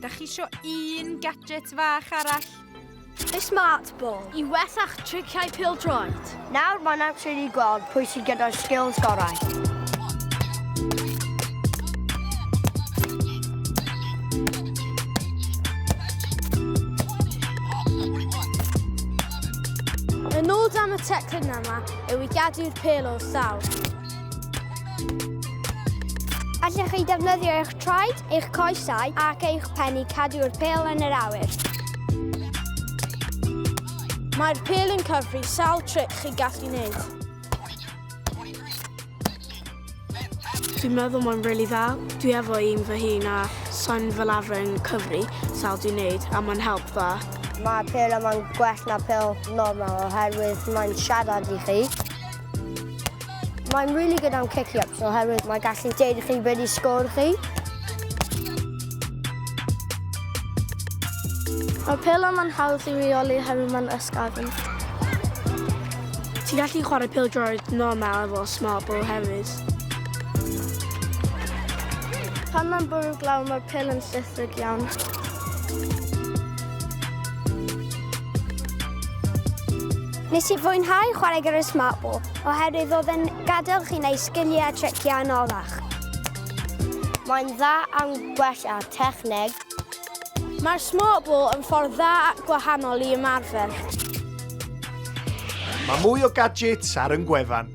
Da chi isio un gadget fach arall? Y smart ball. I wella'ch triciau pêl-droed. Nawr mae'n amser i gweld pwy sydd gyda'r skills gorau. Y nod am y teclyn yma yw i gadw'r pêl o'r llaw. Allech chi defnyddio eich traed, eich coesau ac eich pen i cadw'r pêl yn yr awyr. Mae'r pêl yn cyfri sawl tric chi gallu wneud. Dwi'n meddwl mae'n rili dda. Dwi efo un fy hun a sa'n fel arfer yn cyfri sawl dwi'n neud a mae'n help dda. Mae'r pêl yma'n gwell na pêl normal oherwydd mae'n siarad i chi. Mae'n really good am kick-ups oherwydd mae'n gallu deud i chi beth i sgôr chi. Mae'r pêl yma'n hawdd i reoli oherwydd mae'n ysgafn. Ti'n gallu chwarae pêl-droed normal efo smart ball hefyd. Pan mae'n bwrw glaw mae'r pêl yn llithrig iawn. Nes i fwynhau chwarae gyda'r Smart Ball oherwydd oedd yn gadael chi wneud sgiliau a triciau anoddach. Mae'n dda am gwella techneg. Mae'r Smart Ball yn ffordd dda ac gwahanol i ymarfer. Mae mwy o gadgets ar yn gwefan.